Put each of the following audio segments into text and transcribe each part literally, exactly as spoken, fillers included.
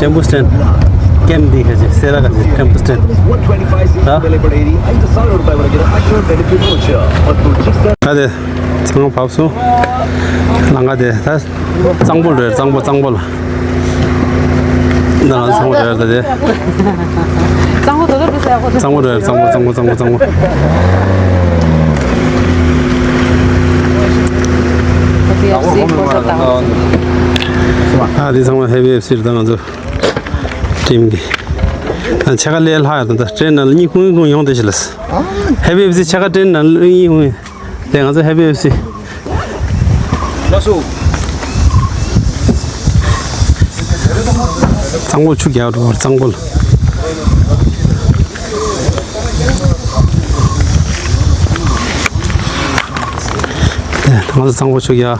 ཊེམ་པོ་སི་ཊེན་ཊི། ཀེམ་འདི་ག་ཅི་སེ་ར་ག་ཅི་ཊེམ་པོ་སི་ཊེན་ཊི། ད་ད་དེ་ཚང་མ་བབས་སོང་། ལམ་ཁ་དེ་ད་གཙང་པོ་རེད། གཙང་པོ་གཙང་པོ་ལ། ད་ང་ཚང་མ་རེད་ད་དེ། གཙང་པོ་དོ་དོ་པོ་ཟེར་ཡག་པོ་འདུག་གཙང་པོ་རེད། གཙང་པོ་གཙང་པོ་གཙང་པོ་གཙང་པོ། ཨ་དེ་ཚང་མ་ཧེ་པི་ཨེཕ་སི་རེད། ད་ང་ཚོ་ཊིམ་གི་ཨ་ཕྱེད་ཀ་ལས་ལྷག་ཡོད། ད་ད་ཊེན་ནང་ལ་གཉིད་ཁུག་ཁུག་ཡོང་བསྡད་ཤག་ལགས། ཧེ་པི་ཨེཕ་སི་ཕྱེད་ཀ་ཊེན་ནང་ལ་གཉིད་ཁུག་དེ་ང་ཚོ་ཧེ་པི་ཨེཕ་སི། ལགས་སོ། གཙང་པོ་ཆུ་རྒྱག་འགྲོ་བར་གཙང་པོ་ལ། དེ་ང་ཚོ་གཙང་པོ་ཆུ་རྒྱག་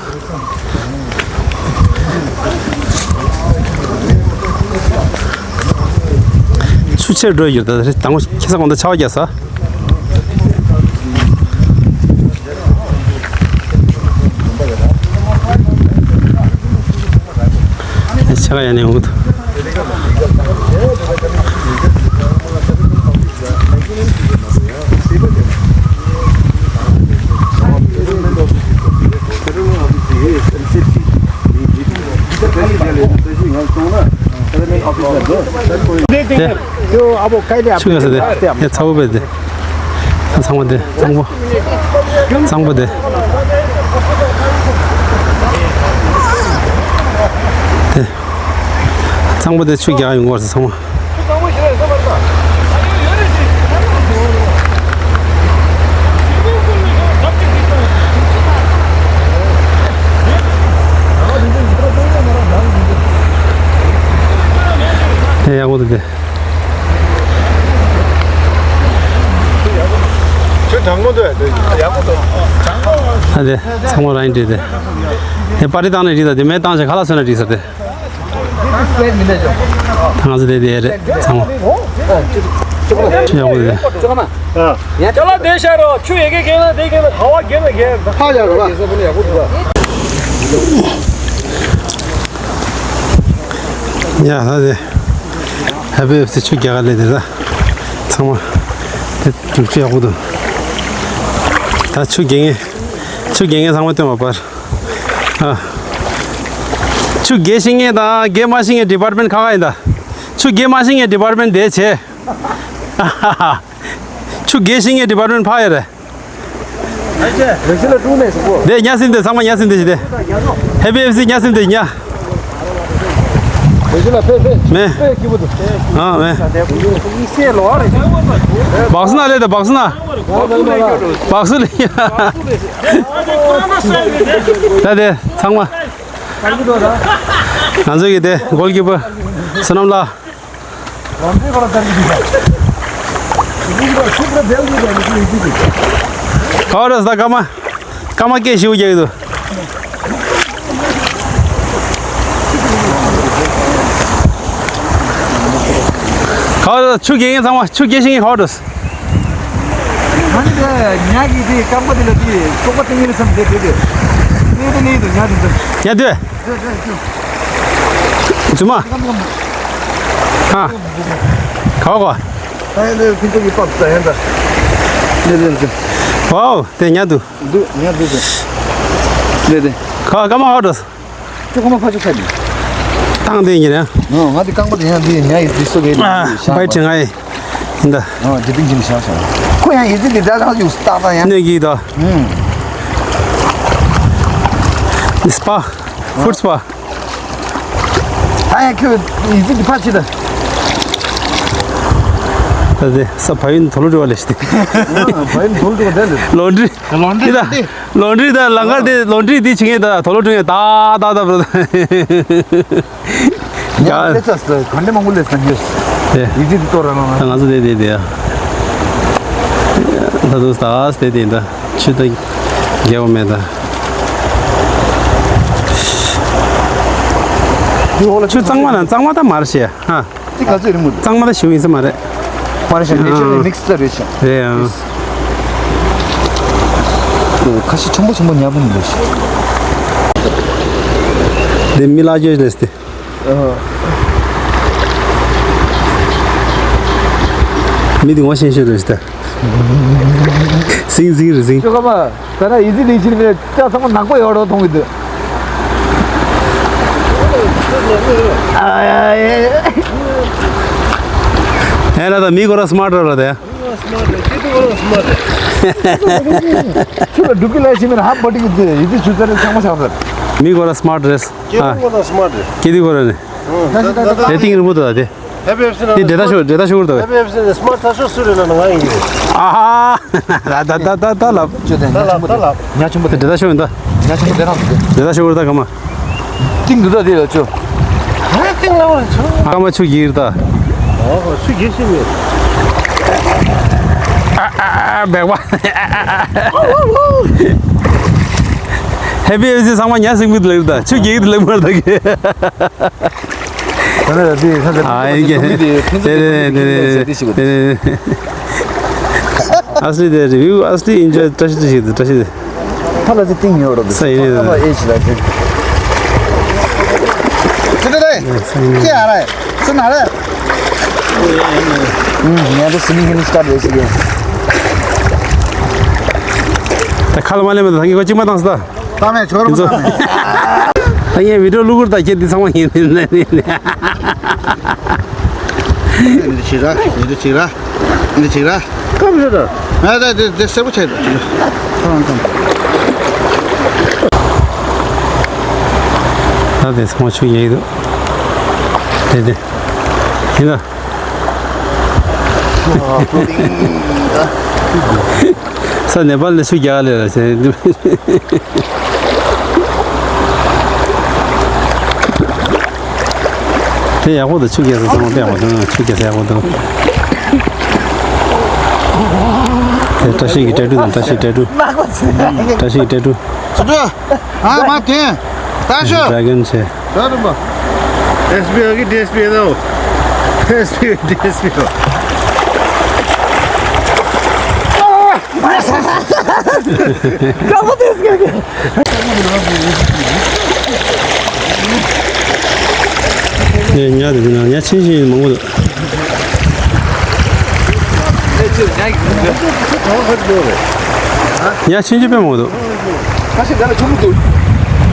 ཆུ་ཆེར་འགྲོ་ཡོད། ད་དང་པོ་ཁ་སང་གོང་དུ་ཆར་པ་བརྒྱབ་ས། ཆ་ག་ཡ་ནས་འུ་ཐུ། དེ། ཆུ་ག་ས་དེ། དེ་ཚ་བོ་བས་དེ། ཚང་མ་དེ། གཙང་པོ། གཙང་པོ་དེ། དེ། གཙང་པོ་དེ་ཆུ་རྒྱག་ཡོང་གི་ཡོད་རེད་ཚང་མ། དེ་ཡག་པོ་འདུག་དེ། ཁྱོད་དྲང་མོ་འདུག་ཡ། དེ་ཡག་པོ་འདུག་ཨ་དེ་ཚང་མ་རང་ཡིན་འདྲ་དེ། དེ་པར་རིས་བཏང་ནས་འགྲིག་ད། དེ་མེད་བཏང་བྱས་ཁ་ལག་བཟོས་ན་འགྲིག་ས་དེ། ད་ང་ཚོ་དེ་དེ་རེད་ཚང་མ། ཁྱོད་ཡག་པོ་འདུག་དེ། ཡ་ཅ་ལག་དེ་ཤར་རོ། ཆུ་ཡ་གི་གན་ན་དེ་གན་ན་ཧ་བ་གན་ན་གན། ཧ་ཡ་རོ་ལ། ཡ་ད་དེ་ཧེ་པི་ཨེཕ་སི་ཆུ་རྒྱག་ག་ལས་དེ་ད་ཚང་མ་དེ་དུག་ཆུ་ཡག་པོ་འདུག་ད་ཆུ་རྒྱག་མཁན་ཆུ་རྒྱག་མཁན་ཚང་མ་སྟོན་པ་པར་ཨ། ཆུ་རྒྱག་ཤེས་མཁན་དང་རྒྱག་མ་ཤེས་མཁན་ཌི་པཱར་མེན་ཊི་ཁ་ཁ་ཡིན་ད། ཆུ་རྒྱག་མ་ཤེས་མཁན་ཌི་པཱར་མེན་ཊི་དེ་བྱས། ཆུ་རྒྱག་ཤེས་མཁན་ཌི་པཱར་མེན་ཊི་ཕ་ཡ་རེད། རེ་ཞིག་ལ་ཀྲུང་ནས་སུ་གོ། དེ་ཉ་སིན་དེ་ཚང་མ་ཉ་སིན་དེ་ཞིག་དེ། ཧེ་པི་ཨེཕ་སི་ཉ་སིན་དེ་ཉ། རེ་ཞིག་ལ་ཕེ་ཕེ། མེ། ཕེ་ཀི་བུ་དུ། ཨ་མེ། ཡིག་སེ་ལོ་རེ། བག་སུ་ན་ལེ་དེ་བག་སུ་ན། བག་སུ་ལེ། ད་དེ་ཚང་མ། ང་ཚོ་གི་དེ་གོལ་ཀི་པར་བསོད་ནམས་ལགས། ག་བ་རེད་ཟ། སྐར་མ་སྐར་མ་སྐད་ཞིབ་རྒྱག་གི་འདུག་ག་བ་རེད། ཆུ་རྒྱག་མཁན་ཚང་མ་ཆུ་རྒྱག་ཤེས་མཁན་ག་བ་རེད། ཨ་ནི་དེ་ཉ་གི་དེ་རྐང་པ་དེ་ལ་དེ་ཙོག་པ་སྟེང་ངེར་བསམ་དེ་དེ་དེ་དེ་དེ་ནི་དུ་ཉ་དེ་དེ། ཉ་དེ། རྫུན་མ། ཧ། ག་བ་གོ། ད་ཡང་དེ་ཁྱེད་ཚོ་གི་པགས་ད་ཡང་ད། ནེ་དེ་དེ། ཝའོ་དེ་ཉ་དུ། འདུག་ཉ་འདུག་དེ། ནེ་དེ། ག་སྐར་མ་ག་བ་འགྲོ། ཅོ་ཁ་མ་ཕ་ཅོ་ཁ་ནི། བཏང་དེ་ཉིན་རེ། ང་དེ་རྐང་པ་དེ་ཡང་དེ་ཉ་ཡི་དེ་སོ་གེ་ཨ་དེ་བའི་དྲི་ང་ཡི། ཡིན་ད། ཨ་དེ་པིང་ཅིན་ཤ་ཤ། ཁོ་ཡང་ཡི་ཙི་དེ་ད་རང་ཡུག་སྟག་ད་ཡང་། ནས་གི་ད། ཨུམ། སྤ། ཧྥུཌ་སྤ། ད་ཡང་ཁྱོད་ཡི་ཙི་དེ་ཕར་ཕྱིན་ད། ད་དེ་ས་ཕ་ཡུལ་དོ་ལོ་འགྲོ་བ་ལས་ཤི་དེ། ཨ་ཕ་ཡུལ་དོ་ལོ་འགྲོ་བ་དེ་ལས། ལོན་ཌི། ལོན་ཌི་ད། ལོན་ཌི་ད་ལང་ཀར་དེ་ལོན་ཌི་དེ་ཆི་ངེ་ད་དོ་ལོ་འགྲོ་ངེ་ད་ད་ད་བ། ཉ་ལེ་ཚ་སི་ག་འདྲ་མང་པོ་ལེ་ཚ་ཉེ། དེ། ཡི་ཙི་དེ་ཏོ་ར་ན་ན། ད་ང་ཚོ་དེ་དེ་དེ་ཡ། ད་དུ་ད་དེ་དེ་ད་ཆུ་ད་རྒྱལ་བ་མེད་ད། ཆུ་གཙང་མ་ན་གཙང་མ་ད་མར་ཤེ་ཧ། དེ་ག་ཚོད་རིང་མོ་འདུག་གཙང་མ་ད་ཞིམ་ཡིན་ས་མ་རེད། མ་རེད་ཤག་ནེ་ཅར་ཨ་མིག་སི་ད་རེད་ཤག་རེད་ཨ། ཁ་ཤས་ཆེན་པོ་ཆེན་པོ་ཉར་པོ་མི་འདུག་ཤག་དེ་མི་ལ་རྒྱུ་ལས་དེ། ཨ། མི་དེ་ངོ་ཤེས་ཤེས་རེད་ཤི་ད། སིང་སིང་རེད་སིང་། ཅོ་ཁ་མ། ད་ན་ཡི་ཙི་ལི་ཕྱིར་མེད་ཅག་ཚང་མ་ནག་པོ་ཡོད་རོ་མཐོང་གི་འདུག་ཨ་ཡ་ཡ། ཨེ་ན་ད་མི་ཁོ་ར་སི་མཱར་ཊི་ར་ད་ཡ། ཁྱོད་ལ་འབྲུག་གི་ལས་ཤེས་མེད་ཧ་པ་ཏི་གི་ཡི་ཙི་ཆུ་ཚ་རེ་ཚང་མ་ཆགས་ཚར། མི་ཁོ་ར་སི་མཱར་ཊི་རེད། ཀེ་རུ་ཁོ་ན་སི་མཱར་ཊི་རེད། ཀེ་དི་ཁོ་ར་ནི། ད་ད་ད་ད་དེ་ཏིང་རི་མོ་ད་དེ། ཧེ་པི་ཨེཕ་སི་ན་དེ་ཌེ་ཊ་ཤོ་ཌེ་ཊ་ཤོ་ད། ཧེ་པི་ཨེཕ་སི་ན་སི་མཱར་ཊི་ད་ཤོ་སུ་རེད་ལ་ན་ང་ཡིན་གྱི་རེད། ཨ་ཧ། ད་ད་ད་ད་ལབ། ཅོ་དེ་ད་ལབ་ད་ལབ། ཉ་ཆུང་པོ་དེ་ཌེ་ཊ་ཤོ་ཡིན་ད། ཉ་ཆུང་པོ་དེ་རང་དེ། ཌེ་ཊ་ཤོ་ད་ག་མ། ཏིང་དུ་ད་དེ་ལ་ཅོ། ཧ་ཏིང་ལ་བ་ཅོ། ཀ་མ་ཆུ་གིར་ད། ཨོ་ཆུ་གིར་ཤི་མེད། ཨ་ཨ་ཨ་བེག་བ། ཧེ་པི་ཨེཕ་སི་ཚང་མ་ཉ་སིང་མི་དུ་ལེགས་ད། ཆུ་གིར་དུ་ལེགས་མར་ད་གི། ད་ནི་ད་དེ་ཁ་ཟེར་ཨ་ཨིན་གྱི། དེ་དེ་དེ་དེ་དེ་དེ་ཞིག་གོ། ཨ་སི་ལི་དེ་རི་བིའུ་ཨ་སི་ལི་ཨིན་ཇོའི་བཀྲ་ཤིས་བཀྲ་ཤིས་བཀྲ་ཤིས། ཕ་ལ་ཚེ་ཏིང་ཡོད་རོ་དེ་ས་ཡིན་རེད། ཨ་ཨེ་ཅི་ལ་ཅི། ཅི་དེ་རེད། ཅི་ཨ་རེད། སུ་ན་རེད། ཨུམ་ངས་དེ་སི་མི་ཧིན་སི་ཀར་རེད་ཞིག་ཡིན། ད་ཁ་ལ་མ་ལེན་མེད་ད་ད་ངས་གོ་གཅིག་མ་བཏང་ས་ད། ད་མེད་ཆོར་མ་ད་མེད། ད་ངས་བི་ཌིའོ་བླུག་གུར་ད་ཁྱེད་འདི་ཚང་མ་ཡིན་ནི་ནི་ནི། འདི་ཅི་ར་འདི་ཅི་ར་འདི་ཅི་ར། སྐམ་ཤོད་ད། ང་ད་འདི་འདི་སེར་པོ་ཆེ་ད། ད་འདི་ཚང་མ་ཆུ་ཡལ་གྱི་འདུག་དེ་དེ་ཡིན་ད། ས་ནེ་པཱལ་ལ་ཆུ་རྒྱག་ལས་ལ་ཟེར། དེ་ཡག་པོ་འདུག་ཆུ་རྒྱག་ས་ཚང་མ་དཔེ་ཡག་པོ་འདུག་ཆུ་རྒྱག་ས་ཡག་པོ་འདུག་དེ་བཀྲ་ཤིས་ཀྱི་ཏྲ་ཀྲུ་དང་བཀྲ་ཤིས་ཏྲ་ཀྲུ། བཀྲ་ཤིས་ཀྱི་ཏྲ་ཀྲུ། ཨ་མ་དེ། ད་ཤོད། ཌ་ར་གོན་ཆེ། ད་རུམ་པ། ཨེས་པི་ཨ་གི་ཌི་ཨེས་པི་ཨེ་ད་འོ། ཨེས་པི་ཨ་གི་ཌི་ཨེས་པི་ཨེ། ཀ་མ་དེ་སྐད་གི། ངས་ཉ་དེ་ན་ཉ་ཆེན་ཆེན་མང་པོ་འདུག་ཉ་ཆུང་ཆུང་དཔེ་མང་པོ་འདུག་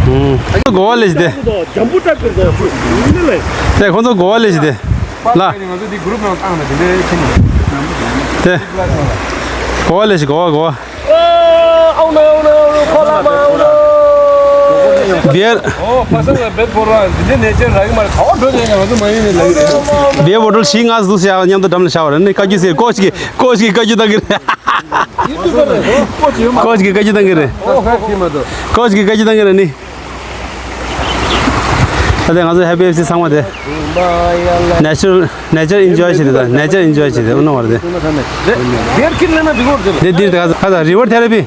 ཨུམ། གོ་བ་ལེ་ཞི་དེ། དེ་ཁོང་ཚོ་གོ་བ་ལེ་ཞི་དེ། ལ། དེ། གོ་བ་ལེ་ཞི་གོ་བ་གོ་བ། ཨོ། ཁོ་ལ་མ་ཨོ་ནོ། བེར། ཨོ། ཁ་སང་ལ་བེར་ཕོར་བ་འདི་འདྲའི་ནས་ཅན་རག་གི་མ་རེད། ག་བ་འགྲོ་ནས་ང་ཚོ་མ་ཡིན་ནས་ལབ་ཀྱི་རེད། བེར་བོ་ཊལ་བཞི་ལྔ་ཟུག་ཡག་མཉམ་དུ་འགྲམ་ལ་བཞག་པ་རེད། ནི་བཀའ་བརྒྱུད་ཟེར་ཀོ་ཅི་གི་ཀོ་ཅི་གི་བཀའ་བརྒྱུད་བཏང་གི་རེད། ཡུ་ཊུབ་པ་རེད། ཨོ། ཀོ་ཅི་ཡོད་མ། ཀོ་ཅི་གི་བཀའ་བརྒྱུད་བཏང་གི་རེད། ཨོ་ཧོ་ཧོ། ཀོ་ཅི་གི་བཀའ་བརྒྱུད་བཏང་གི་རེད་ནི། ད་ལྟ་ང་ཚོ་ཧེ་པི་ཨེཕ་སི་ཚང་མ་དེ། ནེ་ཅར་ནེ་ཅར་ཨིན་ཇོའི་བྱེད་དེ་ད་ནེ་ཅར་ཨིན་ཇོའི་བྱེད་དེ་ཨུ་ནོ་བར་དེ། བེར་ཁྱེར་ལེན་ན་འགྲིག་གོ་རེད། དེ་འདིར་ད་ཁ་ད་རི་ཝར་ཐེ་ར་པི།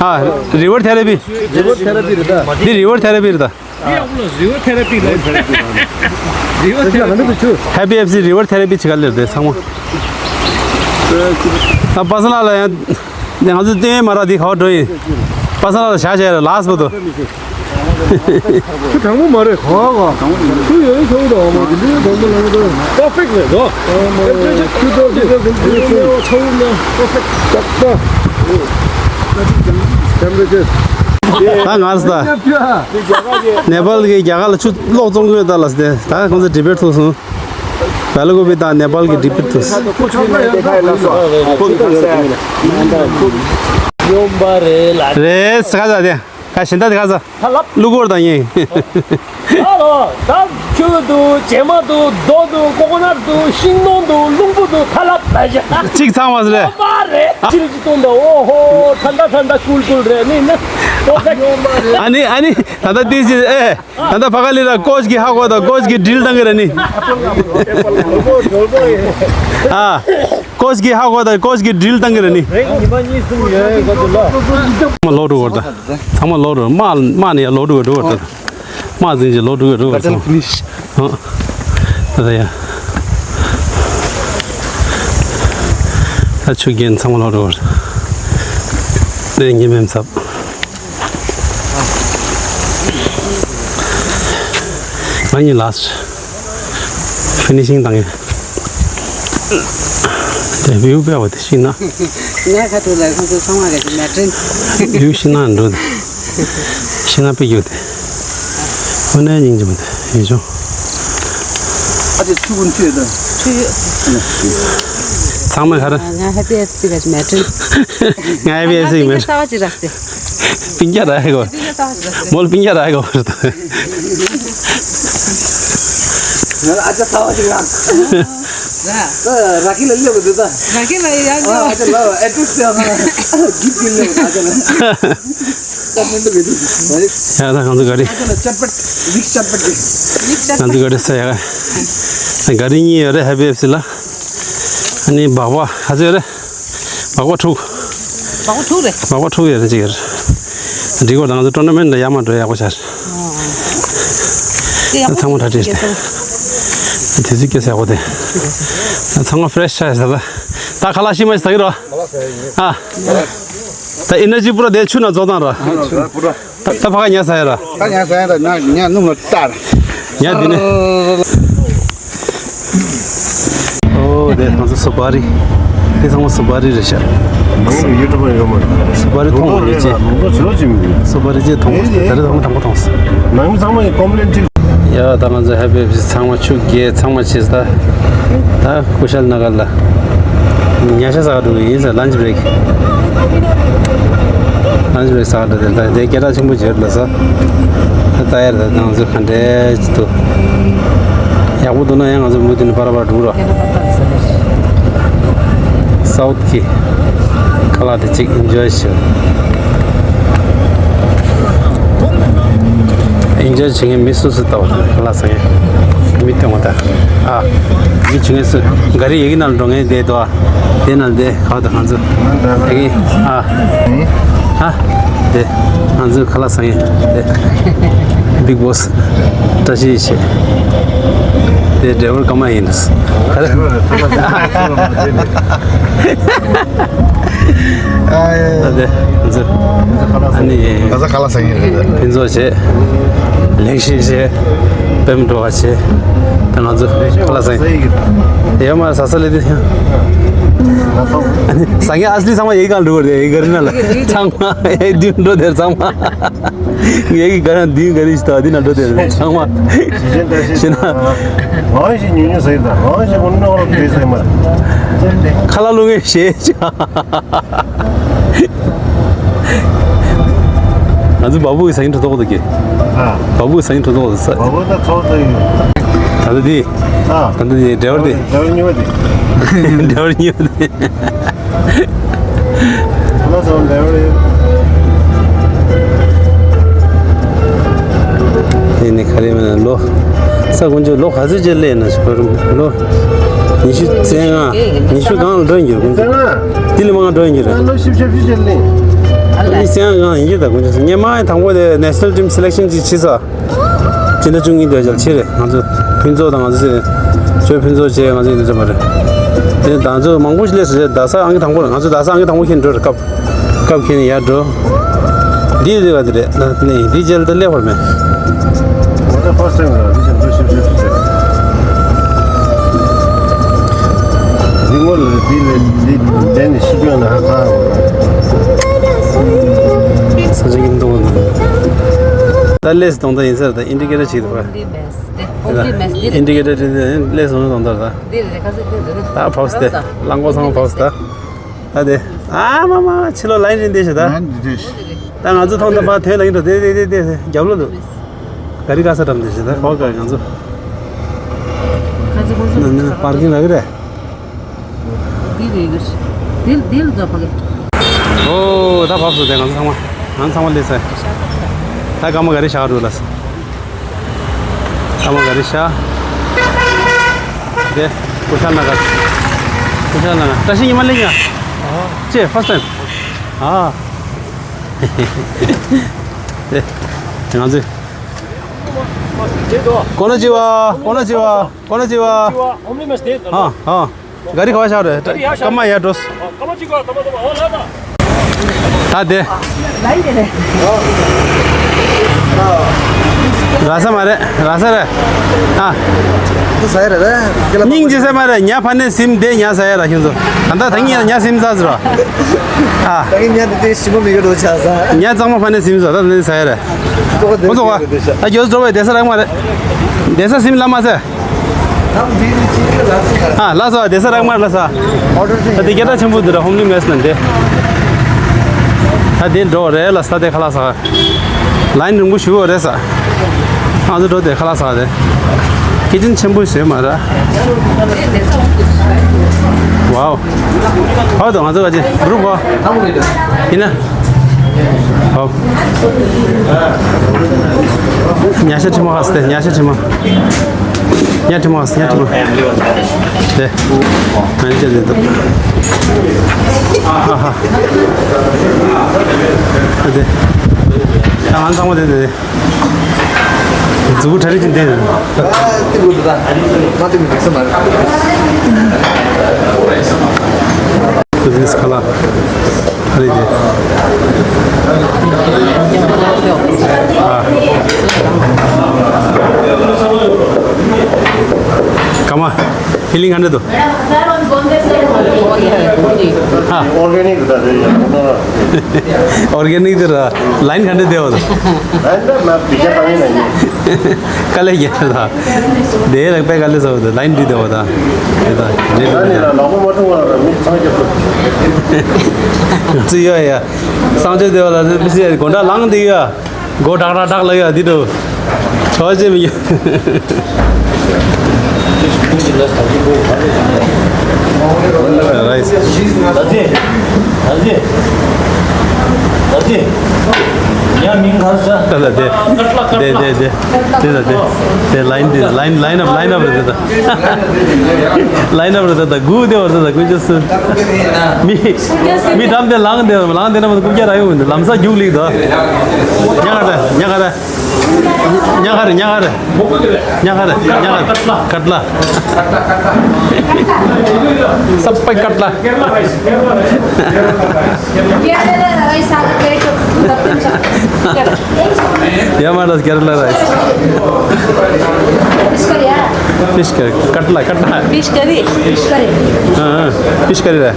ཨ། རི་ཝར་ཐེ་ར་པི། རི་ཝར་ཐེ་ར་པི་རེད་ད། འདི་རི་ཝར་ཐེ་ར་པི་རེད་ད། རི་ཝར་ཐེ་ར་པི་ལ། རི་ཝར་ཐེ་ར་པི། ཧེ་པི་ཨེཕ་སི་རི་ཝར་ཐེ་ར་པི་བྱེད་ག་ལེར་དེ་ཚང་མ། ད་པ་ས་ལ་ལ་ཡང་ང་ཚོ་ལྟེ་བའི་མ་ར་འདི་ག་བ་འགྲོ་ཡིན། པ་ས་ལ་ལ་བྱ་བྱ་ལ་ལགས་པ་དོ། ཁྱོད་དྲང་མོ་མ་རེད་གོ་གོ། ཁྱོད་ཡོད་ཡོད་ཁྱོད་དོ་མ་འདི་འདྲའི་དོན་དུ་ལངས་དོ། པར་ཕེག་རེད་དོ། ཁྱོད་དོ་ཁྱོད་དོ་ཁྱོད་དོ་ཁྱོད་དོ་ཁྱོད་དོ་ཁྱོད་དོ། པར་ཕེག་ཏག་ཏག། ད་ང་ས་ནེ་པཱལ་གྱི་རྒྱ་གར་ལ་ཆུ་གློག་བཙོང་གི་ཡོད་ད་ལ་སྟེ་ད་ཁོང་ཚོ་ཌི་བེཊ་ཐུག་སོང་། བལ་ཀོབ་པི་དང་ནེ་པཱལ་གྱི་ཌི་བེཊ་ཐུག་སོང་། རེད་ས་ག་ས་དེ། ཁ་ཤིན་ཏ་དེ་ཁ་ས། ཧ་ལབ། ལུ་གོར་དང་ཡིན། ཨ་ལོ། ད་ཆུ་འདུག་བྱེ་མ་འདུག་རྡོ་འདུག་ཀོ་ཀོ་ནཊ་འདུག་ཤིང་སྡོང་འདུག་རླུང་བུ་འདུག་ཧ་ལབ་ད་བཞག་གཅིག་ཚང་བ་རེད། ཨ་མ་རེད། ཨ། ཕྱིར་གཅིག་སྟོང་དང་ཨོ་ཧོ་ཐན་ད་ཐན་ད་ཀུལ་ཀུལ་རེད་ནི་ནི། ཨ་ནི་ཨ་ནི་ད་ལྟ་དེ་ཅི་ཨེ། ད་ལྟ་ཕ་ག་ལི་ར་ཀོ་ཅི་གི་ཧ་གོ་དང་ཀོ་ཅི་གི་ཌི་རིལ་བཏང་གི་ར་ནི། ཨ། ཀོ་ཅི་གི་ཧ་གོ་དང་ཀོ་ཅི་གི་ཌི་རིལ་བཏང་གི་ར་ནི། ཉི་མ་གཉིས་གསུམ་ཡོད་ག་དུ་ལ། མ་ལོག་འགྲོ་བར་ད། ཚང་མ་ལོག་འགྲོ། མ་མ་ནི་ཡ་ལོག་འགྲོ་འགྲོ་བར་ད། མ་འཛིན་གྱི་ལོག་འགྲོ་འགྲོ་བར་ད། ཧ། ད་ད་ཡ། ད་ཆུ་རྒྱན་ཚང་མ་ལོག་འགྲོ་བར་ད། དེ་ཉི་མེམ་ཚབ། ང་གཉིས་ལཱསི་ཊི་ཕི་ནི་ཤིང་བཏང་ཡིན། དེ་བེའུ་པེ་བ་དེ་ཤིང་ན། ངས་ཁ་ཐུག་ལ་ཁོང་ཚོ་ཚང་མ་ག་ཅི་མེད་དྲན། བེའུ་ཤིང་ན་འགྲོ་དེ། ཤིང་ན་པེ་རྒྱུ་དེ། ཧོ་ནས་སྙིང་རྗེ་མོ་དེ་ཡིན་ཤོང་། ཨ་ཅེ་ཆུ་ཀུན་ཆུ་ཡོད་དོ། ཆུ་ཡོད། ཚང་མ་ག་རེ། ང་ཧེ་པི་ཨེཕ་སི་ག་ཅི་མེད་དྲན། ང་ཧེ་པི་ཨེཕ་སི་མེད། ང་ཧེ་པི་ཨེཕ་སི་ག་ཅི་ར་སྟེ། པིང་རྒྱ་ར་ཧེ་གོ། མོལ་པིང་རྒྱ་ར་ཧེ་གོ། ང་ཨ་ཅག་ཚ་བ་ཅིག་ལ། ར་ཀི་ལ་ལེབ་འདུག་ད། ར་ཀི་ལ་ཡ་ཨ་ཅག་ལ་ཨེ་ཌི་རེ་སི་ཡང་ན་གིབ་ཀི་ལེབ་ཨ་ཅག་ལ། ཡ་ད་ང་ཚོ་ག་རེ། ཨ་ཅག་ལ་ཅབ་པད་ལིག་ཅབ་པད་དེ། ང་ཚོ་ག་རེ་ས་ཡ་ག་རེ་གཉིས་ཡོད་རེད་ཧེ་པི་ཨེཕ་སི་ལ། ཨ་ནི་སྦག་སྦག་ཧ་ཚོད་རེད། སྦག་སྦག་དྲུག་སྦག་སྦག་དྲུག་རེད། སྦག་སྦག་དྲུག་ཡོད་རེད་ཅིག་ཡོད་རེད། འགྲིག་གོ། ད་ང་ཚོ་ཊོར་ན་མེན་ཊི་ལ་ཡར་མར་འགྲོ་ཡག་པོ་ཆགས་རེད། ཚང་མ་གྲ་སྒྲིག་སྟེ། དུས་ཚོད་སྐྱེལ་ས་ཡག་པོ་དེ། ཚང་མ་ཕི་རེ་ཤི་ཆགས་ཟེར་ལ། ད་ཁ་ལག་ཤི་མ་ཤི་ཟ་གི་རོ། ཨ། ད་ཨེ་ནར་ཇི་པུ་ར་དེ་ཆུ་ན་རྫོགས་བཏང་རོ། ད་ད་ཕ་ག་ཉལ་ས་ཡ་ར། ད་ཉལ་ས་ཡ་ར་ན་ཉལ་སྣུམ་ལ་བཏགས། ཉལ་འདི་ནས། ཨོ་དེ་ང་ཚོ་སུ་པ་རི། དེ་ཚང་མ་སུ་པ་རི་རེད་ཤག་ནང་ལ་ཡུ་ཊུབ་ཡོད་མ་རེད། སུ་པ་རི་མཐོང་མ་མྱོང་ཅེས། མང་པོ་བྱོས་ཅིག་མི་འདུག་སུ་པ་རི་ཅེས་མཐོང་མ་སོང་། ད་རེས་ཚང་མ་དང་པོ་མཐོང་སོང་། ནང་མི་ཚང་མ་ཡི་ཀོམ་པི་ལེན་ཅིག་ཡ་ད་ང་ཚོ་ཧེ་པི་ཨེཕ་སི་ཚང་མ་ཆུ་རྐྱལ་ཚང་མ་བྱས་ད། ད་ཀུ་ཤལ་ན་གར་ལ། ཉལ་ས་ཟ་ག་འགྲོ་གི་ཡིན་ཟེར། ལན་ཆི་བྷི་རེག་ལན་ཆི་བྷི་རེག་ཟ་ག་འགྲོ་དེ་ད་དེ་སྐད་གྲགས་ཆེན་པོ་བྱེད་ལ་ས། ད་ཡར་ད་ང་ཚོ་ག་འདྲས་ཅི་འདུག་ཡག་པོ་འདུག་ན་ཡང་ང་ཚོ་མུ་མཐུད་ནས་པར་པར་འགྲོ་རོགས། སའུཐ་གི་ཁ་ལག་དེ་གཅིག་ཨིན་ཇོའི་བྱེད། ཨིན་ཇོའི་བྱེད་མཁན་མི་སུ་སུ་ལྟ་བ་ཁ་ལག་ཟ་མཁན་མི་སྟོན་པ་ད། ཨ། མི་བྱེད་མཁན་སུ་ག་རེ་ཡི་གེ་ནང་འགྲོ་མཁན་དེ་འདུག་ཨ། དེ་ནང་དེ་ག་བ་དང་ང་ཚོ་ཡི་གེ་ཨ། ཨ། དེ་ང་ཚོ་ཁ་ལག་ཟ་མཁན་དེ་བིག་བོ་སི་བཀྲ་ཤིས་བྱེད། དེ་ཌ་རའི་བར་ཀརྨ་ཡིན་འདུག་ག་རེ། ཨ་དེ་ང་ཚོ་ཨ་ནི་ང་ཚོ་ཁ་ལག་ཟ་མཁན་རེད། ཕུན་ཚོགས་བྱེད། ལེགས་བཤད་བྱེད། པེམ་འགྲོ་བ་བྱེད། ད་ང་ཚོ་ཁ་ལག་ཟ་མཁན་ཡོད་མ་རེད། ཟ་ས་ལས་དེ་ཨ་ནི་ཟ་མཁན་ཨ་སི་ལི་ཚང་མ་ཡི་གེ་གང་འགྲོ་གི་རེད། ཡི་གེ་ག་རེ་ན་ལ་ཚང་མ་ཨེ་འདི་འགྲོ་དེར་ཚང་མ། ངའི་གི་ག་རང་འདིའི་ག་རེ་ཞིག་ད་འདི་ན་འགྲོ་དེ་ཚང་མ། ཞེ་ན། ང་ཞིག་ཉུང་ཉུང་ཟེར་ད་ང་ཞིག་ཁོ་ནོར་བྲིས་ཟེར་མ། ཁ་ལག་བླུག་མཁན་ཞེ་ཆ། ང་ཚོ་བ་བུ་གི་ས་ཡིན་འགྲོ་ཐོག་ད་གི་ཨ། བ་བུ་གི་ས་ཡིན་འགྲོ་ཐོག་ད་ས། བ་བུ་ད་ཚོགས་ད་ཡིན། ད་ལྟ་འདི། ཨ། ད་ལྟ་འདི་ཌ་རའི་བར་འདི། ཌ་རའི་བར་གཉིས་པ་འདི། ཌ་རའི་བར་གཉིས་པ་འདི། ཁོ་ན་ཚོ་འདྲ་བ་རེད། དེ་ནི་ག་རེ་མིན་ན་ལོ། ས་དཀོན་མཆོག་ལོ་ག་ཚོད་ཅིག་སླེབས་ན་ཞིག་བར་ལོ། ཉི་ཤུ་རྩ་ལྔ། ཉི་ཤུ་སྒང་ལ་འགྲོ་ཡིན་གྱི་རེད། དཀོན་མཆོག་ལྟ་ན། དེ་ལས་མང་བ་འགྲོ་ཡིན་གྱི་རེད། ལོ་བཞི་བཅུ་ཞེ་བཞི་ཅིག་སླེབས། ཉི་ཤུ་རྩ་ལྔ་སྒང་ཡིན་གྱི་རེད། དཀོན་མཆོག་ངས་མ་ཡིན་དང་པོ་དེ་national team selection ཅིག་བྱས་ས། སྤྱི་ཟླ་བཅུ་གཉིས་དེ་ཆར་ཕྱིར་རེད། ང་ཚོ་ཕུན་ཚོགས་དང་ང་ཚོ་ཚེ་ཆོས་ཕུན་ཚོགས་བཅས་ང་ཚོ་ཡིན་དུ་ཚོད་མ་རེད། དེ་ད་ཚོ་མང་པོ་ཞིག་སླེབས་སོང་རེད། རྡ་ས་ཨང་ཀི་དང་པོ་རེད། ང་ཚོ་རྡ་ས་ཨང་ཀི་དང་པོ་ཁྱེར་འགྲོ་རེད། སྐབས་སྐབས་ཁྱེར་ནས་ཡར་འགྲོ། འདི་རེད་བ་འདི་རེད། ད་ནས་འདི་རྗེས་ལ་ད་སླེབས་པར་མེད། ང་ཚོ་first time རེད། འདི་ཆེན་པོ་ཞིབ་ཞིབ་ཞིབ་ཞིབ། འདི་ངོ་ལ་འདི་ལ་འདི་འདི་ནས་ཤི་སྐྱོན་ལ་ཧ་ཁ། ས་ཆ་གི་མདོག་ནི། ད་ལས་སུ་གཏོང་ད་ཡིན་ཟེར། ད་ཨིན་ཌི་ཀེ་ཊར་བྱེད་ཐུབ་པ། ཨིན་ཌི་ཀེ་ཊར་དེ་ལས་སུ་གཏོང་ད་ད། ད་བབས་ཏེ་རླངས་འཁོར་ཚང་མ་བབས་ད། ད་དེ་ཨ་མ་མ་ཕྱི་ལོགས་ལ་ཡིན་རིན་དེ་ཞེ་ད། ད་ང་ཚོ་མཐོང་ད་ཕར་ཐོན་ལ་ཡིན་འགྲོ་དེ་དེ་དེ་དེ་རྒྱབ་ལོགས་འདུག་ག་རི་ཀ་ས་འགྲམ་དེ་ཞེ་ད། ཧོ་ག་ང་ཚོ་ནི་ནི་པར་ཀིང་ལ་གི་རེད། འདི་རེད་གི། འདི་འདི་ལ་འགྲོ་ཕ་གི། ཨོ་ད་བབས་སོང་དེ་ང་ཚོ་ཚང་མ། ང་ཚང་མ་སླེབས་ཚར། ད་སྐར་མ་ག་རེ་བཞག་འགྲོ་ལ། སྐར་མ་ག་རེ་བཞག་དེ་ཀུ་ཤལ་ན་གར། ཀུ་ཤལ་ན་གར། བཀྲ་ཤིས་ཉི་མ་སླེབས་ཡ། ཅེ་first time། ཨ། དེ་ང་ཚོ།こんにちは。こんにちは。こんにちは。 ཨ་ཨ། ག་རི་ག་བ་ཤར་རེད། སྐར་མ་ཡར་འགྲོ། ད་དེ། ར་ས་མ་རེད། ར་ས་རེད། ཨ། དེ་ཟ་ཡ་རེད་ད། སྙིང་རྗེ་ས་མ་རེད། ཉ་ཕ་ནས་ཟིམ་དེ་ཉ་ཟ་ཡ་ར་ཁྱོད་ཚོ། ད་ད་ད་ངས་ཉ་ཟིམ་ཟ་ཟེར་རོ། ཨ། ད་ངས་ཉ་དེ་དེ་ཞིམ་པོ་མི་དགོས་འགྲོ་ཆ་ས། ཉ་གཙང་མ་ཕ་ནས་ཟིམ་ཟ། ད་ད་ཟ་ཡ་རེད། ཁོ་ཚོ་ག་ཨ་ཁྱོད་ཚོ་འགྲོ་བའི་བསྡད་ས་རག་མ་རེད། བསྡད་ས་ཟིམ་ལ་མ་ཟེར། ཨ་ལ་ས་བསྡད་ས་རག་མ་རེད་ལ་ས། ད་དེ་སྐད་གྲགས་ཆེན་པོ་འདི་ར་ཧོམ་ལི་མེས་ནན་དེ། ད་དེ་འགྲོ་རེད་ལ་ས་དེ་ཁ་ལ་ས། ལ་ཡིན་རིང་པོ་ཞུ་བ་རེད་ས། ང་ཚོ་འགྲོ་དེ་ཁ་ལག་ཟ་དེ། ཁི་ཅན་ཆེན་པོ་ཞིག་མ་རེད། ཝའོ། ཧོ་དང་ང་ཚོ་ག་ཅི་གུ་རུབ་གོ། ཡིན་ན། ཧོ། ཉ་ཤ་ཁྲི་མ་ཧ་སྟེ་ཉ་ཤ་ཁྲི་མ། ཉ་ཁྲི་མ་ཧ་སྟེ་ཉ་ཁྲི་མ། དེ། ང་ཅི་ཅི་དེ་དུ། ཧ་ཧ། དེ། ང་ཚང་མ་དེ་དེ། མཛུ་གུ་གྲ་རི་ཅན་དེ། ཨ་ཏི་གུ་ད། ང་ཏི་གུ་འགྲིག་ས་མ་རེད། ཁ་ལག་ཁ་རི་དེ། ཨ། ཀ་མ། ཕི་ལིང་ག་འདྲ་འདུག་ཨོར་གེ་ནིག་དེ་ར་ལ་ཡིན་ག་འདྲ་བསྡད་པ་དང་། ལ་ཡིན་ད་མ་བི་ཤ་པ་ཡིན་ན་ཡིན། དཀའ་ལས་རྒྱག་ད། དེ་རག་པའི་དཀའ་ལས་ཟ་བ་དང་ལ་ཡིན་འདི་བསྡད་པ་དང་། དེ་དང་རེད། ད་ནི་ལ་ལག་པ་མ་ཐུང་བ་ལ་མི་ཚང་རྒྱབ་ཐུབ། ང་ཚོ་ཡོད་ཡ། སང་ཆོས་བསྡད་པ་ལ་ཕི་སི་ཡ་སྒོ་འགྲམ་ལངས་བསྡད་ཡོད་ཡ། མགོ་ཏག་ཏག་ཏག་ལ་ཡ་འདི་འདྲ། ཆོག་ཅེས་མི་ཡོད། རའིས། ད་ཅི། ད་ཅི། ད་ཅི། ཉ་མིང་ག་ས། ད་ལ་དེ། དེ་དེ་དེ། དེ་ལ་དེ། དེ་ལ་ཡིན་དེ། ལ་ཡིན། ལ་ཡིན་ཨབ། ལ་ཡིན་ཨབ་རེད་དེ་ད། ལ་ཡིན་ཨབ་རེད་དེ་ད། སྒུག་བསྡད་པ་རེད་དེ་ད། སྒུག་ཅེས་སུ། མི། མི་འགྲམ་དེ་ལངས་བསྡད། ལངས་བསྡད་ན་མ་གཏོགས་རྐུབ་བཀྱག་རག་ཡོང་མི་འདུག་ལམ་སང་རྒྱུགས་ལེགས་འདུག་ཉ་ག་རེད། ཉ་ག་རེད། ཉ་ག་རེད། ཉ་ག་རེད། ཉ་ག་རེད། ཉ་ག་རེད། ཀ་ཏི་ལ། ཀ་ཏི་ལ། ས་པའི་ཀ་ཏི་ལ། ཡ་མ་ར་ཀེ་ར་ལ་རའིས། ཕིཤ་ཀ་རི། ཀ་ཏི་ལ། ཀ་ཏི་ལ། ཕིཤ་ཀ་རི། ཕིཤ་ཀ་རི། ཨ་ཨ། ཕིཤ་ཀ་རི་རེད།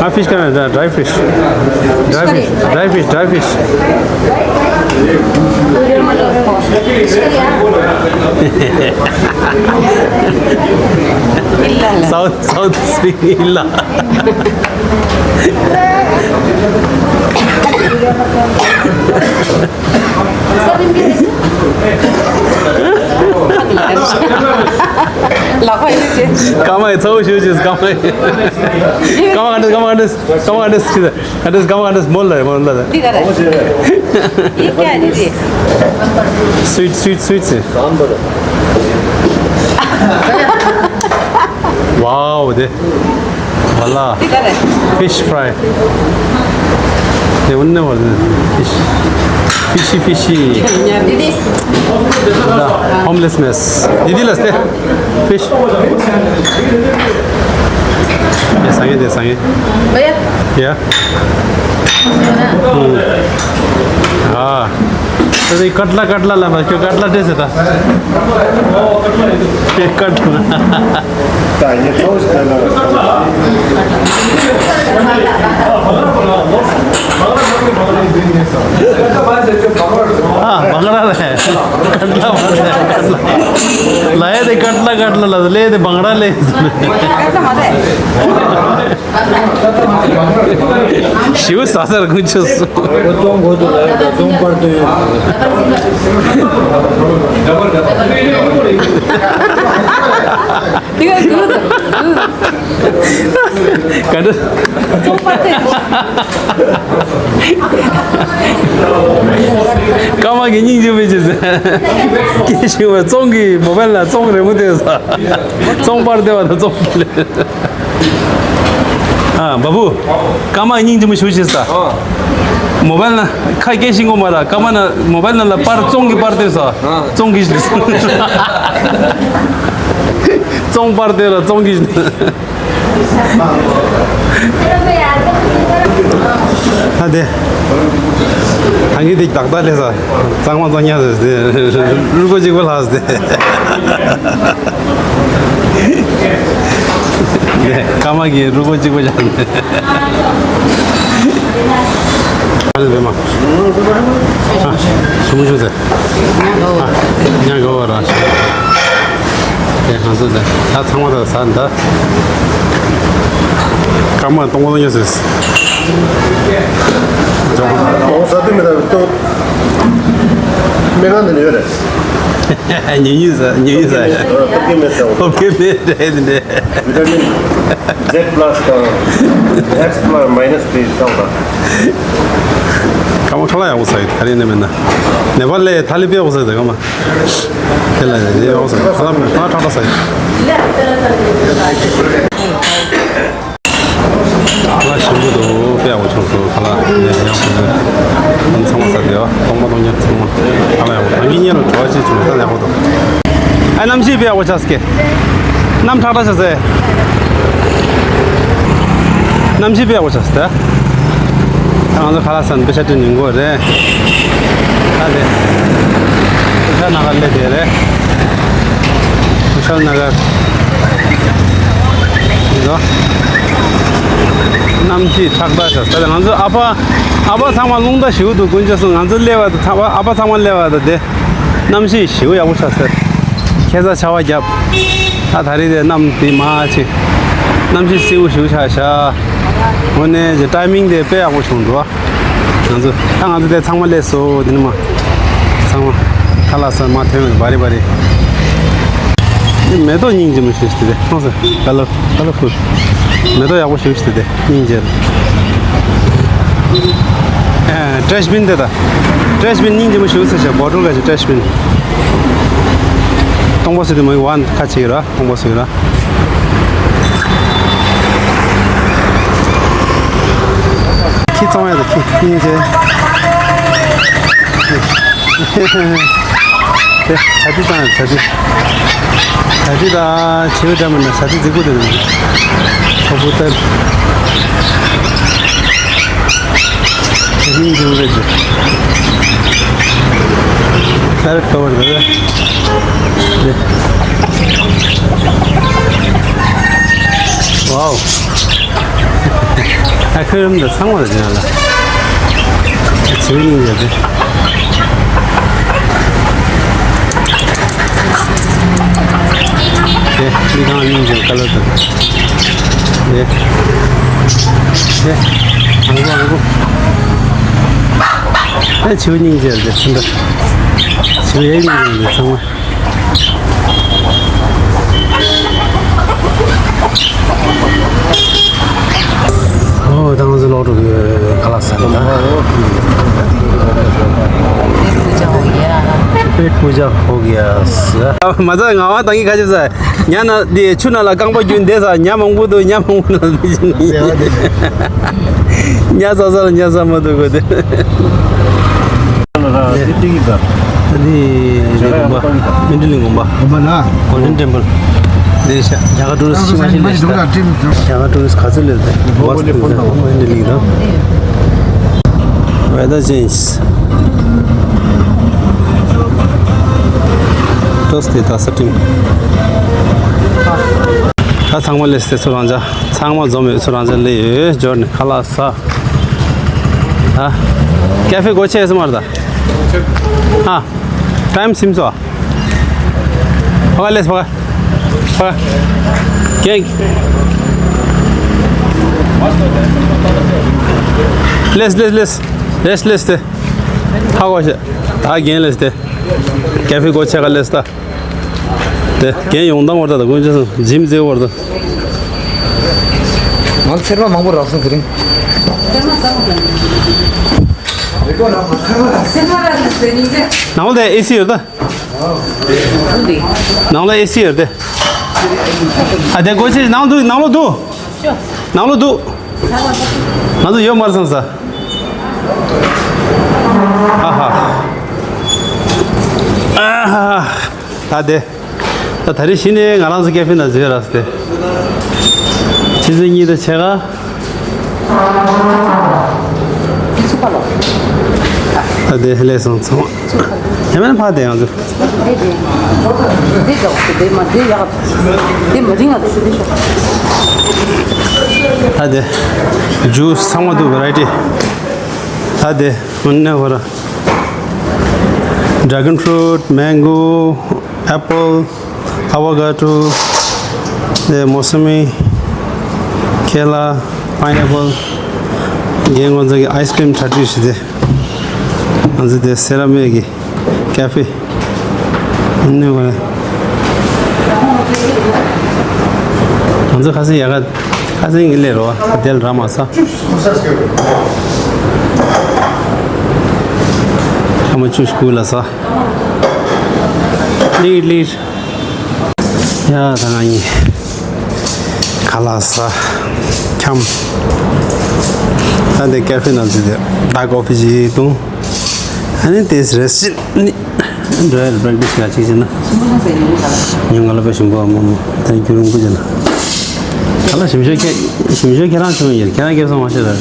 ཨ། ཕིཤ་ཀ་རི། ཌ་རའི་ཕིཤ། ཌ་རའི་ཕིཤ། ཌ་རའི་ཕིཤ། ཌ་རའི་ཕིཤ། South, South speak illa. ལག་པ་ཡིན་ཅེས། ཀ་མ་ཡི་ཚ་བོ་ཞུ་ཅེས། ཀ་མ་ཡི། ཀ་མ་ག་འདྲ། ཀ་མ་ག་འདྲ། ཀ་མ་ག་འདྲ་ཞུ། ག་འདྲ། ཀ་མ་ག་འདྲ། མོལ་ལ་རེད། མོལ་ལ་རེད། འདི་ག་རེད། ཡིན་ཀྱང་ནི་རེད། Sweet, sweet, sweet ཟེར། Wow དེ། Voila། འདི་ག་རེད། Fish fry དེ། འོ་ན་བ་ལ་fish, fishy, fishy། འདི་འདི། Homeless mess འདི་འདི་ལ་སྟེ། Fish དེ་ཟ་ངེ། དེ་ཟ་ངེ། ཡ། ཨ། ད་དེ་ཀ་ཏི་ལ། ཀ་ཏི་ལ་ལ་མ། ཁྱོད་ཀ་ཏི་ལ་སྤྲད་ཟེར་ད། དེ་ཀ་ཏི་ལ། ཨ། བང་ར་རེད། ཀ་ཏི་ལ་བང་ར་རེད། ཀ་ཏི་ལ། ལ་ཡ་དེ་ཀ་ཏི་ལ། ཀ་ཏི་ལ་ལ་ལས་དེ་བང་ར་ལས། ཞིའུ་ཟ་ཟེར་དགོས་ཆོག་སོང་། ཙོང་གོ་དུ་ལ་ཡོད་ད། ཙོང་པར་དུ་ཡོད། དེ་ག་གུ་རུ་དུ། ག་འདྲ། ཙོང་པར་དུ། ཀ་མ་གི་སྙིང་རྗེ་མེད་ཅེས་ཟེར། སྐད་ཤེས་པ། ཙོང་གི་མོ་བལ་ལ་ཙོང་རེད་མོ་དེ་ཟ། ཙོང་པར་དེ་བ་ད་ཙོང་པར་ལས། ཨ། བ་བུ། ཀ་མ་སྙིང་རྗེ་མོ་ཞུ་ཤེས་ས། ཨ། མོ་བལ་ན་ཁ་སྐད་ཤེས་གོ་མ་ར། ཀ་མ་ན་མོ་བལ་ན་ལ་པར་ཙོང་གི་པར་དེ་ས། ཨ། ཙོང་གི་ཞིག་ཙོང་པར་དེ་ལ་ཙོང་གི་ཞིག་ཨ་དེ། ཐང་གི་དེ་ཏག་ཏག་ལས་ས། གཙང་མ་གཙང་ཉག་ཟེར་ཏེ། རུ་ཀོ་གཅིག་པ་ལྷག་ཟེར་ཏེ། ཀ་མ་གི་རུ་ཀོ་གཅིག་པ་བཞག་ནས། ཨ་ལེ་བེ་མ། ཨ། ཞུ་མུ་ཞུ་ཟེར། ཨ། ཉག་ག་བ་ར། དེ་ང་ཚོ་དེ་ད་ཚང་མ་ད་ཟ་འདི། སྐར་མ་སྟོང་པ་སྟོང་ཉག་ཟེར། འོ་ཟ་དུས་མི་ད་ཏོ། སྨན་ཁང་ནས་ཡོད་རེད། ཉུང་ཉུང་ཟ། ཉུང་ཉུང་ཟ། སྟོབས་ཀྱི་མེད་ཟེར། སྟོབས་ཀྱི་མེད་རེད་འདི། བི་ཏ་མིན་ཛེད་པ་ལ་སི་དང་ཨེག་སི་པ་ལ་སི་མའི་ནས་དེ་ཚང་མ། སྐར་མ་ཁ་ལག་ཡག་པོ་ཟ་ཡོད། ག་རེ་ནས་མིན་ན། ནེ་པཱལ་ལ་ཐ་ལི་དཔེ་ཡག་པོ་ཟ་ཡོད་སྐར་མ། དེ་ལ་ཡང་ཡོག་སོང་། ཁ་ལག་ཁ་ལག་ཁྲག་ཁྲག་ཟ་ཡི། ཁ་ལག་ཞིམ་པོ་འདུག་དཔེ་ཡག་པོ་བྱུང་སོང་། ཁ་ལག་ནས་ཡག་པོ་འདུག་ཚང་མ་ཟ་དེ་ཡོ། སྟོང་པ་སྟོང་ཉག་ཚང་མ་ཁ་ལག་ཡག་པོ། ད་ངེད་གཉིས་ལ་བྲོ་བ་ཅིག་བྱུང་ས་ཡག་པོ་འདུག་ཨ་གནམ་གཤིས་དཔེ་ཡག་པོ་ཆགས་སྐད། གནམ་ཁྲག་ཁྲག་ཆགས་སེ། གནམ་གཤིས་དཔེ་ཡག་པོ་ཆགས་སེ། ད་ང་ཚོ་ཁ་ལག་ཟ་ནས་པེ་ཤ་སྤྲད་ནས་འགོ་རེད། ད་དེ། ཤ་ན་ག་ལེ་དེ་རེད། ཤ་ན་ག་འདི་ཚོ། གནམ་གཤིས་ཁྲག་ཁྲག་ཤག་ད་ང་ཚོ་ཨ་ཕ། ཨ་ཕ་ཚང་མ་རླུང་རྟ་ཞེ་པོ་འདུག་དཀོན་མཆོག་གསུམ། ང་ཚོ་སླེབས་པ་དང་ཚང་མ་ཨ་ཕ་ཚང་མ་སླེབས་པ་དང་དེ། གནམ་གཤིས་ཞེ་པོ་ཡག་པོ་ཆགས་སོང་། ཁ་སང་ཆར་པ་བརྒྱབ། ད་ད་རེས་དེ་གནམ་དེ་མ་ཕྱི། གནམ་གཤིས་བསིལ་པོ་ཞེ་པོ་ཆགས་ཤག་དངོས་གནས་ཀྱི་ཊའི་མིང་དེ་དཔེ་ཡག་པོ་བྱུང་འདུག་ང་ཚོ་ད་ང་ཚོ་དེ་ཚང་མ་སླེབས་སོང་། དེ་ནི་མ། ཚང་མ། ཁ་ལག་ཟ་མ་ཐོན་བ་རེ་བ་རེ། མེ་ཏོག་སྙིང་རྗེ་མོ་ཞིག་དེ་དེ་མཐོང་སོང་། ཀ་ལར། ཀ་ལར་ཕུལ། མེ་ཏོག་ཡག་པོ་ཞིག་དེ་དེ་སྙིང་རྗེ། ཨ། ཊྲེཤ་བིན་དེ་ད། ཊྲེཤ་བིན་སྙིང་རྗེ་མོ་ཞིག་ཟེར་ཤག་བོ་ཊལ་ག་ཅིག་ཊྲེཤ་བིན། སྟོང་པ་ཟེར་དེ་མོ་ཝན་ཁ་ཆེ་ར། ཁོང་པ་སུ་ཡོད་ན། ཁྱི་གཙང་ཡ་དང་ཁྱི་སྙིང་རྗེ། དེ་བྱ་དེ་གཙང་ཡ་དང་བྱ་དེ། བྱ་དེ་དང་བྱེའུ་འདྲ་མིན་ན་བྱ་དེ་རྫིག་པོ་དེ་མིན། ཁོ་བོ་ལྟར། དེ་སྙིང་རྗེ་མོ་རེད་ཅེ། ཁ་རེ་ཁ་བར་དེ། དེ། ཝའོ། ཨ་ཁུ་རམ་དང་ཚང་མ་ལ་ཅི་ན་ལ། བྱེའུ་སྙིང་རྗེ་དེ། དེ་ཁྱི་གང་སྙིང་རྗེ་ཀ་ལོ་དང་། དེ། དེ། ཨང་གོ་ཨང་གོ། ཨེ་བྱེའུ་སྙིང་རྗེ་རེད་ཚིག་འདི། བྱེའུ་ཡའི་སྙིང་རྗེ་རེད་ཚང་མ། ཨོ་ད་ང་ཚོ་ལོག་འགྲོ་གི་ཁ་ལག་ཟ་གི་ད། पेट पूजा हो गया। पेट पूजा हो गया। མ་ཚད་ང་བ་དང་གི་ཁ་ཆེ་ཟ། ཉ་ན་དེ་ཆུ་ནང་ལ་རྐང་པ་རྒྱུན་བསྡད་ས། ཉ་མང་པོ་འདུག་ཉ་མང་པོ་ནང་ཉ་ཟ་ས་ལ་ཉ་ཟ་མ་འདུག་གོ་དེ། ནི་དགོན་པ། མི་འདི་ལི་དགོན་པ། དགོན་པ་ན། Golden Temple། དེ་ཤ་རྒྱ་གར་ཊུ་རི་སི་ཊི་ཤི་མ་ཤི་ལས་ཤ་རྒྱ་གར་ཊུ་རི་སི་ཊི་ག་ཚོད་ལས་དེ་བར་སྟོན་ས་མི་འདི་ལི་དང་། Weather change. Thursday ད་ས་ཊིམ། ད་ཚང་མ་ལས་སེ་ཚོ་རང་ཅག་ཚང་མ་འཛོམས་ཡོད་ཚོ་རང་ཅག་ལས་ཡོད་འབྱོར་ནས་ཁ་ལག་ཟ། ཨ། ཀེ་ཧྥེ་སྒོ་ཕྱེ་སོང་མ་རེད་ད། ཨ། ཊའིམ་སིམ་སོང་། ཕ་ག་ལེས་ཕ་ག་ཕ་ག་གེང་། ལེས་ལེས་ལེས། ལེས་ལེས་ཏེ། ཧ་གོ་ཤེ། ད་གེང་ལེས་ཏེ། ཀེ་ཧྥེ་སྒོ་ཕྱེ་ག་ལེས་ད། དེ་རྒན་ཡོང་དང་བར་དུ་དགོན་ཆེན་སོང་འཇིམ་མཛེས་བར་དུ། ང་ཚེར་མ་མང་པོ་རག་སོང་དེ་རིང་། ནང་ལོགས་དེ་ཨེ་སི་ཡོད་ད། ནང་ལོགས་ཨེ་སི་ཡོད་དེ། ཨ་དེ་སྒོ་ཕྱེ་ནང་དུ་ནང་ལོགས་དུ། ནང་ལོགས་དུ། ང་ཚོ་ཡོད་མ་རེད་བསམ་ས། ཨ་ཧ། ཨ་ཧ། ད་དེ། ད་ད་རེས་གཞི་ནས་ང་རང་ཚོ་ཀེ་ཧྥེ་ནང་འཛུལ་ར་སྟེ། ཆུ་ཚོད་གཉིས་དང་ཕྱེད་ཀ། ད་དེ་ལས་སོང་ཚང་མ། ཡ་མེད་ན་ཕ་དེ་ཡང་ཚོ། དེ་དེ། དེ་དག་དེ་མ་དེ་ཡག་དེ་མ་རིང་ང་དེ་ཤོ་དེ་ཤོ། ད་དེ། ཇུས་ཚང་མ་འདུག་བེ་རའི་ཊི། ད་དེ། མུན་ནེ་ཧོ་ར། Dragon fruit, mango, apple, avocado, དེ་མོ་སི་མི། ཁེ་ལ། pineapple། རྒན་ཁོང་ཚོ་གི་ice cream གྲ་སྒྲིག་བྱས་ཏེ། ང་ཚོ་དེ་སེ་ར་མེད་ཀྱི་ཀ་ཧྥེ། ཨ་ནི་བ། ང་ཚོ་ཁ་སང་ཡ་ག་ཁ་སང་གི་ལས་རོ་དེལ་ར་མ་ས། ཁ་མ་བཅུ་དགུ་ལ་ས། ལིར་ལིར། ཡ་ད་ང་གཉིས་ཁ་ལག་ཟ། འཁྱམ། ད་འདི་ཀ་ཧྥེ་ནང་ཚུད་དེ་ད་ཀོ་ཕི་ཅིག་བཏུང་། ཨ་ནི་དེ་རེ་སི་ནི་འགྲོ་ཡ་རེད། པྲེག་ཊི་སི་ག་ཅིག་བྱས་ན། ཉུང་ང་ལ་པ་ཞིམ་པོ་མོ་མོ་ད་རྒྱུ་རིང་པོ་བྱས་ན། ཁ་ལག་ཞིམ་ཤོས་ཁྱེད་ཞིམ་ཤོས་ཁྱེད་རང་བྱུང་ཡོད། ཁྱེད་རང་སྐྱེས་སོང་མ་ཤེས་ར།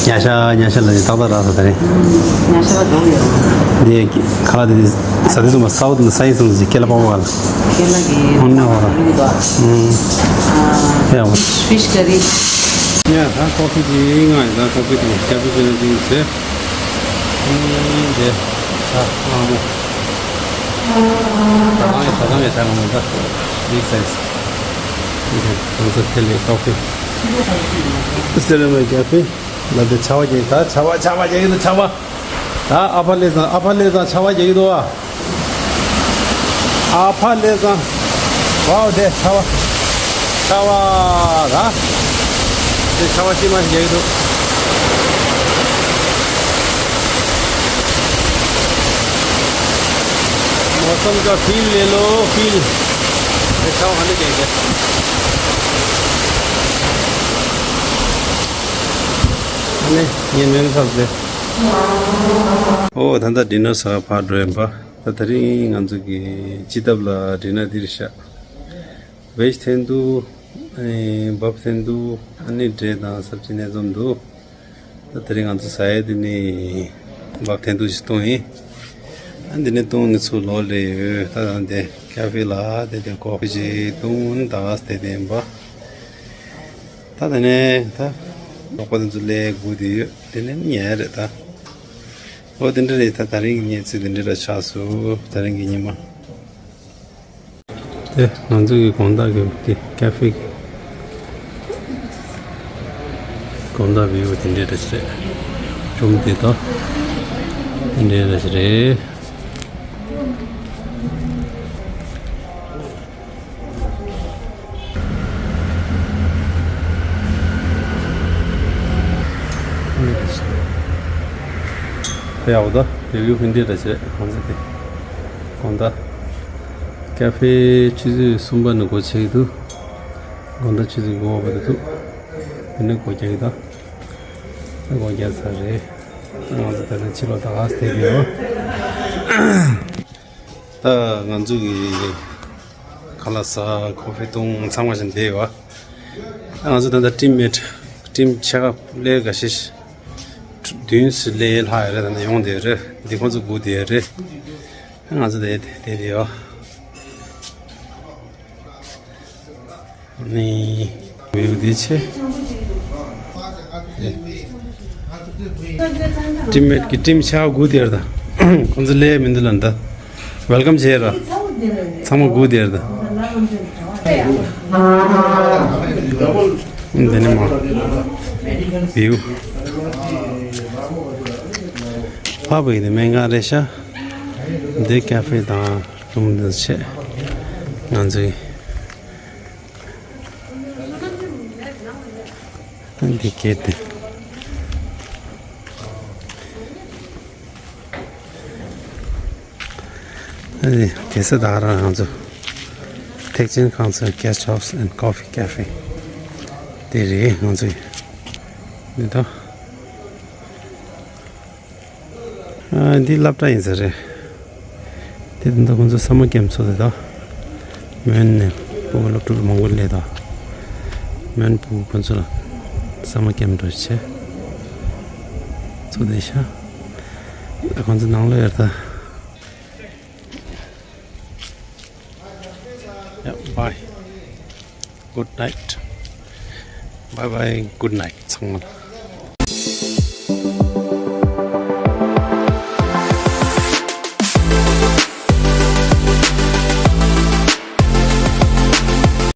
ཉ་ཤ་ཉ་ཤ་ལ་ནི་ཏག་ཏག་རག་ས་ད་རེད། ཉ་ཤ་ལ་འགྲོ་གི་ཡོད། འདི་ཁ་ལག་འདི་ཟ་དུས་ཙམ་པ་སའུ་ཐི་ལ་ས་ཡིན་སོང་ཟིག་ཀེ་ལ་པགས་པ་ག་ལ། ཀེ་ལ་གི་ཧོན་ནེ་ཧོ་ར། ཡུ་དོ། ཧུམ། ཡ་ཧོ། ཕིཤ་ཀ་རི། ཡ་ད་ཀོ་ཕི་ཅིག་ང་ཡི་ད་ཀོ་ཕི་ཅིག་སྐྱ་ཕི་ཅིག་ན་ཅིག་ཟེར། ཧུམ། འདི་ད་ང་མོ། ད་ང་ཡི་ད་ང་ཡི་ད་ང་མོ་ད་མིག་སའི་ཛི། འདི་ང་ཚོ་ཐེ་ལེ་ཀོ་ཕི། སེ་ར་མིག་ཀ་ཕི། ལ་དེ་ཆར་པ་རྒྱག་གི་ད་ཆར་པ་ཆར་པ་རྒྱག་གི་འདུག་ཆར་པ། ད་ཨ་ཕ་ལེ་ཚང་ཨ་ཕ་ལེ་ཚང་ཆར་པ་རྒྱག་གི་འདུག་ཨ། ཨ་ཕ་ལེ་ཚང་། ཝའོ་དེ་ཆར་པ། ཆར་པ་ད། དེ་ཆར་པ་ཅི་མ་རྒྱག་གི་འདུག मौसम का फील ले लो, फील। དེ་ཆར་པ་ག་འདྲ་རྒྱག་གི། ཨ་ནི་ངས་མེད་ན་ཐབས་ཟེར། ཨོ་ད་ལྟ་ཌི་ནར་ཟ་བར་ཕར་འགྲོ་ཡིན་པ། ད་དེ་རིང་ང་ཚོ་གི་སྤྱི་ཐབ་ལ་ཌི་ནར་འདིར་བཞག་ཝེཇ་འཐེན་འདུག་ཨེ་འབབ་འཐེན་འདུག་ཨ་ནི་འབྲས་དང་སབ་ཇི་སྣ་ཚོགས་འདུག་ད་དེ་རིང་ང་ཚོ་ཟ་ཡས་དེ་ནི་འབབ་འཐེན་འདུག་ཅིག་བཏུང་ཡིན། ཨ་འདི་ནི་བཏུང་ནི་ཚུར་ལོག་སླེབས་ཡོད། ད་ད་འདི་ཀ་ཧྥེ་ལ་དེ་དེ་ཀོ་ཕི་ཅིག་བཏུང་ད་ག་ས་དེ་དེ་ཡིན་པ། ད་དེ་ནས་ད་རོགས་པ་དེ་ཚོ་སླེབས་སྒུག་བསྡད་ཡོད། དེ་ནས་ཉལ་རེད་ད། ཨོ་དེ་འདྲ་རེད། ད་དེ་རིང་གི་གནས་ཚུལ་དེ་འདྲ་ར་ཆགས་སོང་། དེ་རིང་གི་ཉི་མ། དེ་ང་ཚོ་གི་དགོང་དག་གི་དེ་ཀ་ཧྥེ་གི་དགོང་དག་བིའུ་དེ་འདྲ་ར་ཞིག་རེད། ཁྲོམ་དེ་དང་དེ་འདྲ་ར་ཞིག་རེད། ཡག་པོ་ད། ཡག་ཡོད་ཀྱི་འདི་འདྲ་བྱས་ང་ཚོ་དེ་དགོང་དག་ཀ་ཧྥེ་ཆུ་ཚོད་གསུམ་པ་ནས་སྒོ་ཕྱེ་གི་འདུག་དགོང་དག་ཆུ་ཚོད་དགུ་པ་བར་དུ་འདུག་དེ་ནས་སྒོ་རྒྱག་གི་ད། སྒོ་རྒྱག་ཚར་རེད། ང་ཚོ་ད་ནས་ཕྱི་ལོགས་ད་ག་སེ་བསྡད་ཡོད། ད་ང་ཚོ་གི་ཁ་ལག་ཟ་ཀོ་ཕི་བཏུང་ཚང་མ་བཞིན་བསྡད་ཡོད། ང་ཚོ་ད་ལྟ་ཊིམ་མེཊ་ཊིམ་ཆེ་ཁ་ལས་འགའ་ཤས་བདུན་ཙམ་ལས་ལྷག་ཡོད་རེད། ད་ལྟ་ཡོང་བསྡད་ཡོད་རེད། འདི་ཁོང་ཚོ་སྒུག་བསྡད་ཡོད་རེད། ང་ཚོ་དེ་དེ་དེ་ཡོད། ནི་བེའུ་དེ་ཆེ། ཊིམ་མེཊ་ཀྱི་ཊིམ་ཆགས་སྒུག་དེར་ད། ཁོང་ཚོ་ལས་མི་འདུག་ལ་འདི། ཝེལ་ཀམ་བྱས་ར། ཚང་མ་སྒུག་དེར་ད། འདི་ནི་མ། བེའུ། ཕ་བུ་ཡིན་ནི་སྨན་ཁང་རེད་ཤག་འདི་ཀ་ཧྥེ་དང་ཀྲུང་འདི་ཆེ། ང་ཚོའི། འདི་སྐད་དེ། ཨ་ནི་དེ་ས་ད་རང་ང་ཚོ་Thakchin Council Guest House and Coffee Cafe དེ་རེད། ང་ཚོའི་འདི་དང་། ཨ། འདི་སློབ་གྲྭ་ཡིན་ས་རེད། དེ་ད་ལྟ་ཁོང་ཚོ་སམ་མར་ཀེམ་ཚོགས་དེ་དང་། མོན་ནས་ཕྲུ་གུ་སློབ་ཕྲུག་མང་པོ་སླེབས་དང་། མོན་ཕྲུ་གུ་ཁོང་ཚོ་ལ་སམ་མར་ཀེམ་འགྲོ་བྱས། ཚོ་དེ་ཤ། ཁོང་ཚོ་ནང་ལོགས་ཡར་ད། Yeah, bye. Good night. Bye bye. Good night. ཚང་མ་ལ།